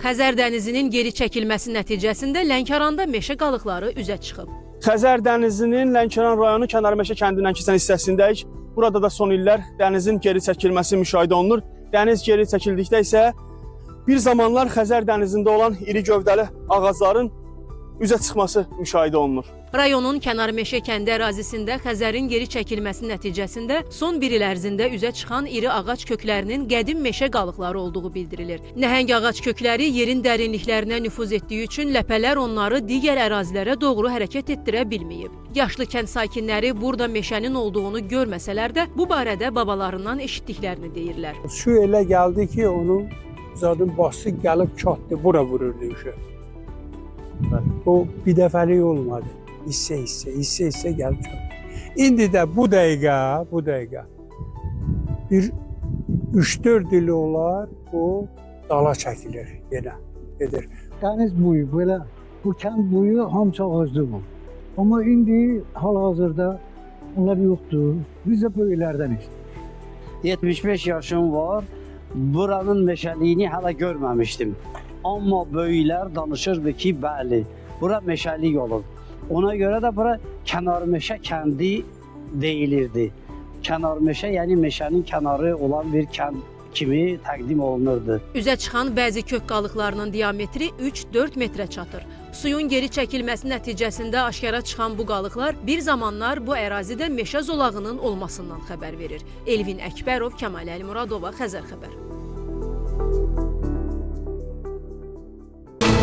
Xəzər dənizinin geri çəkilməsi nəticəsində Lənkəranda meşə qalıqları üzə çıxıb. Xəzər dənizinin Lənkəran rayonu Kənarmeşə kəndindən keçən hissəsindəyik. Burada da son illər dənizin geri çəkilməsi müşahidə olunur. Dəniz geri çəkildikdə isə bir zamanlar Xəzər dənizində olan iri gövdəli ağacların üzə çıxması müşahidə olunur. Rayonun Kənarmeşə kəndi ərazisində Xəzərin geri çəkilməsi nəticəsində son bir il ərzində üzə çıxan iri ağac köklərinin qədim meşə qalıqları olduğu bildirilir. Nəhəng ağac kökləri yerin dərinliklərinə nüfuz etdiyi üçün ləpələr onları digər ərazilərə doğru hərəkət etdirə bilməyib. Yaşlı kənd sakinləri burada meşənin olduğunu görməsələr də bu barədə babalarından eşitdiklərini deyirlər. Su elə gəldi ki, onun zadın bası gəlib çatdı, bura vururdu işə. O bir dəfəlik olmadı. Hissə hissə, hissə hissə gəlib çatdı. İndi də bu dəqiqə, bir 3-4 il olar bu dala çəkilir yenə, gedir. Dəniz boyu belə, bu kənd boyu hamısı ağaclı bu. Amma indi hal-hazırda onlar yoxdur. Biz də böyüklərdən eşitdik. 75 yaşım var. Buranın meşəliyini hələ görməmişdim. Amma böyüklər danışırdı ki, bəli, bura meşəlik olub. Ona görə də bura Kənarmeşə kəndi deyilirdi. Kənarmeşə, yəni meşənin kənarı olan bir kənd kimi təqdim olunurdu. Üzə çıxan bəzi kök qalıqlarının diametri 3-4 metrə çatır. Suyun geri çəkilməsi nəticəsində aşkara çıxan bu qalıqlar bir zamanlar bu ərazidə meşə zolağının olmasından xəbər verir. Elvin Əkbərov, Kəmal Əlimuradova, Xəzər Xəbər.